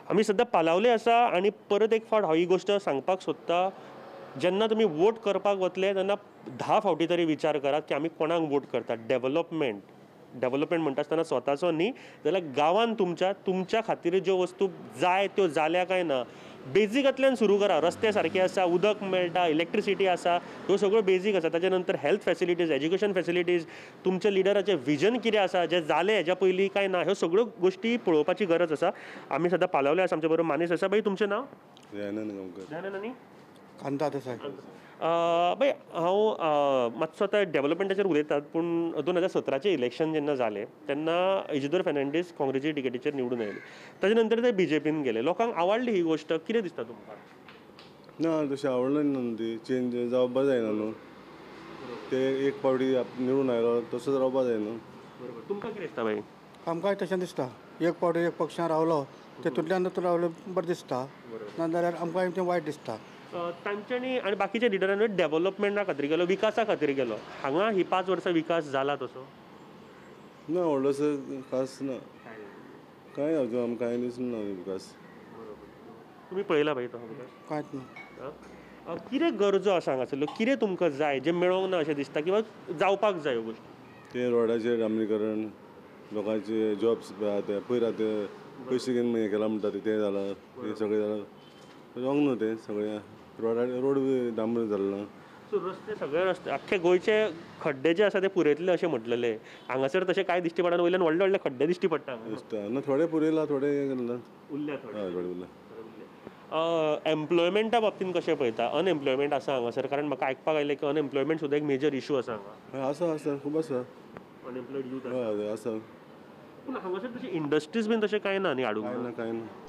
आमी सद्या पालावले आसा आनी परत एक फावट हांव ही गोश्ट सांगपाक सोदता, जेन्ना तुमी वोट करपाक वतले तेन्ना 10 फावटी तरी विचार करात की आमी कोणाक वोट करतात. डेवलपमेंट डेवलपमेंट म्हणटा आसतना स्वताचो न्ही जाल्यार गांवान तुमच्या तुमच्या खातीर ज्यो वस्तू जाय त्यो जाल्या काय ना, बेजिकांतल्यान सुरू करा. रस्ते सारके आसा, उदक मेळटा, इलेक्ट्रिसिटी आसा, ह्यो सगळ्यो बेजीक आसा. ताच्या नंतर हेल्थ फॅसिलिटीज, एज्युकेशन फॅसिलिटीज, तुमच्या लिडराचें विजन कितें आसा, जें जालें हेज्या पयलीं काय ना, ह्यो सगळ्यो गोश्टी पळोवपाची गरज आसा. आमी सद्या पालवले आसा, आमच्या बरोबर मानेस आसा. बाई, तुमचें नांव? दयानंद गांवकर. दयानंद आनी कांता देसाय. बाय, हांव मातसो आतां डेवलपमेंटाचेर उलयतात, पूण 2017चें इलेक्शन जेन्ना जालें तेन्ना इजिदोर फेर्नांडीस काँग्रेसी टिकेटीचेर निवडून आयले, ताजे नंतर ते बीजेपीन गेले. लोकांक आवडली ही गोश्ट, कितें दिसता तुमकां? ना, तशें आवडलें ना न्हू, ती चेंज जावपा जायना न्हू, ते एक पावटी निवडून आयलो तसोच रावपा जाय न्हू. बरोबर. तुमकां कितें दिसता बाई? आमकांय तशें दिसता, एक पावटी एक पक्षान रावलो तेतूंतल्यान रावलो बरें दिसता, नाजाल्यार आमकांय तें वायट दिसता. तांच्यांनी आनी बाकीच्या लिडरांनी डेवलपमेंटा खातीर गेलो, विकासा खातीर गेलो. हांगा ही 5 वर्सां विकास जाला तसो ना, व्हडलोसो खास ना, कांय अजून आमकां कांय दिसना विकास. तुमी पळयला बाई तो विकास? कांयच ना. कितें गरजो आसा हांगासरल्यो, कितें तुमकां जाय जें मेळोंक ना अशें दिसता किंवा जावपाक जाय ह्यो गोश्टी? तें रोडाचेर डांबरीकरण, लोकांचे जॉब्स ते पयर आतां पयशे घेवन हें केलां म्हणटा तें जालां, तें सगळें जालां रॉंग न्हू, तें सगळें रोड रोड डांबर जाल्लो ना. सो रस्ते सगळे रस्ते आख्खे गोंयचे खड्डे जे आसा ते पुरयतले अशें म्हटलेले, हांगासर तशें कांय दिश्टी पडना, वयल्यान व्हडले व्हडले खड्डे दिश्टी पडटा. दिसता ना, थोडे पुरयला, थोडे हें केल्ला उरल्या, थोडे उरल्या. एम्प्लॉयमेंटा बाबतीन कशें पळयता? अनएम्प्लॉयमेंट आसा हांगासर, कारण म्हाका आयकपाक आयलें की अनएम्प्लॉयमेंट सुद्दां एक मेजर इशू आसा हांगा. आसा आसा, खूब आसा अनएम्प्लॉयड यूथ आसा. पूण हांगासर तशें इंडस्ट्रीज बीन तशें कांय ना न्ही हाडूंक? कांय ना, कांय ना.